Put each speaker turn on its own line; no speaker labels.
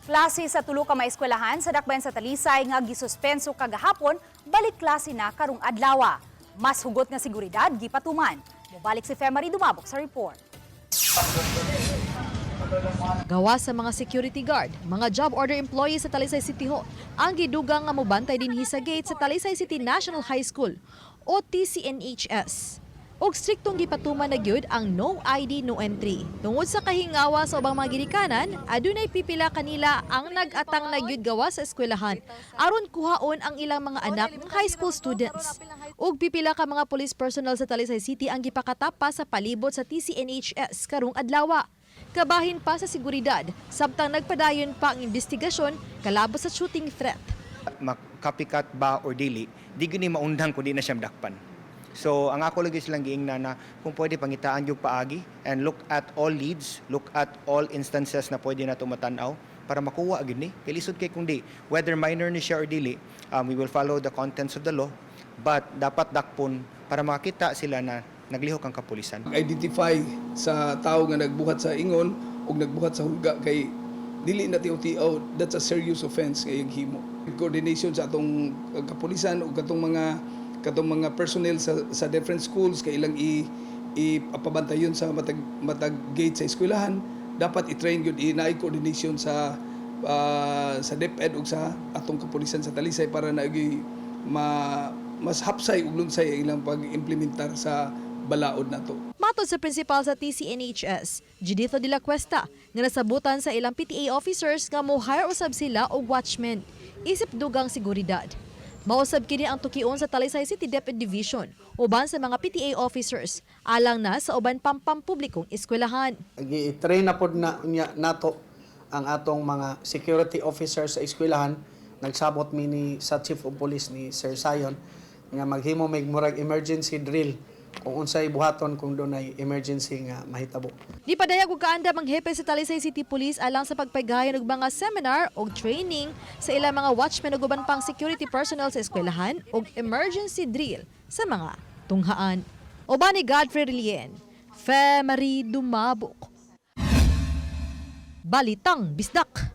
Klase sa tulo ka mga eskwelahan sa dakbayan sa Talisay nga gisuspenso kagahapon, balik klase na karong adlaw. Mas hugot nga seguridad gipatuman. Mobalik si Femary Dumabok sa report.
Gawa sa mga security guard, mga job order employees sa Talisay City Hall, ang gidugang nga mobantay dinhi sa gate sa Talisay City National High School o TCNHS. Og striktong gipatuman na gyud ang no ID, no entry. Tungod sa kahingawa sa ubang mga ginikanan, adunay pipila kanila ang nag-atang na gyud gawa sa eskwelahan aron kuhaon ang ilang mga anak ng high school students. Ug pipila ka mga police personnel sa Talisay City ang gipakatapa sa palibot sa TCNHS karong adlawa. Kabahin pa sa seguridad, samtang nagpadayon pa ang investigasyon kalabot sa shooting threat.
Copycat ba or dili, di gyud ni maundang kung di na siya madakpan. So ang ako lagi silang giingnan na kung pwede pangitaan yung paagi and look at all leads, look at all instances na pwede na matanaw para makuha gyud ni. Kay lisod kay kung di, whether minor ni siya or dili, we will follow the contents of the law, but dapat dakpon para makita sila na naglihok ang kapulisan.
Identify sa tao nga nagbuhat sa ingon o nagbuhat sa hulga kay dili na tiaw, that's a serious offense nga iyang himo. Coordination sa atong kapulisan o katong mga personnel sa different schools kay ilang i ipabantayon sa matag matag gate sa eskwelahan, dapat i-train gyud, naay coordination sa DepEd ug sa atong kapulisan sa Talisay para na ma mas hapsay ug lunsay ang ilang pag-implementar sa balaod nato.
Matod sa principal sa TCNHS, Juditho de la Cuesta, nga nasabutan sa ilang PTA officers nga mo-hire usab sila og watchmen, isip dugang seguridad. Mausab kini ang tukion sa Talisay City DepEd Division uban sa mga PTA officers alang na sa uban pampampublikong eskwelahan.
Gi-train na pod na niya nato ang atong mga security officers sa eskwelahan. Nagsabot mi ni sa Chief of Police ni Sir Sayon nga maghimo mig murag emergency drill kung unsay buhaton kung dunay emergency nga mahitabo.
Di padayag og kaandam ang hepe sa Talisay City Police alang sa pagpagayon og mga seminar og training sa ilang mga watchmen ug uban pang security personnel sa eskwelahan og emergency drill sa mga tunghaan. Uban ni Godfrey Relien, Fe Marie Dumabok. Balitang Bisdak.